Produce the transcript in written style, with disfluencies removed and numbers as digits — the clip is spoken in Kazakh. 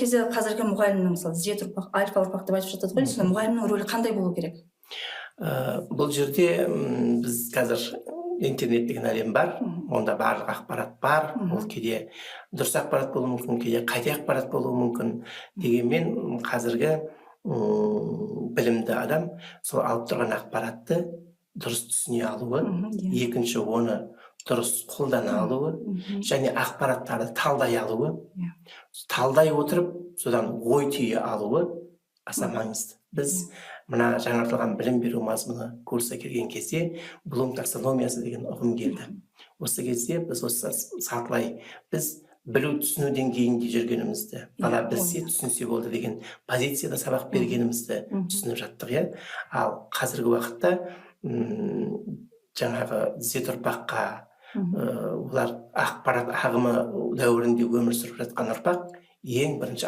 кезде қазіргі мұғалімнің, мысалы, Z ұрпақ, альфа ұрпақ деп айтып жатады ғой, сонда мұғалімнің рөлі қандай болу керек? Бұл жерде біз қазір интернет деген әлем бар, онда барлық ақпарат бар. Ол кейде дұрыс ақпарат болуы мүмкін, кейде қате ақпарат болуы мүмкін. Дегенмен қазіргі білімді адам сол алып тұрған ақпаратты дұрыс түсіне алуы, екінші, оны дұрыс қолдана алуы және ақпараттарды талдай алуы, талдай отырып, содан ой түйе алуы аса маңызды. Біз мына жаңартылған білім беру мазмұны курсы келген кезде Блум таксономиясы деген ұғым келді. Осы кезде біз осы сатылай біз білу, түсіну деңгейінде жүргенімізді, бала білсе, түсінсе болды деген позицияда сабақ бергенімізді түсініп жаттық, иә. Ал қазіргі уақытта жаңағы Z ұрпаққа, олар ақпарат ағымы дәуірінде өмір сүріп жатқан ұрпақ, ең бірінші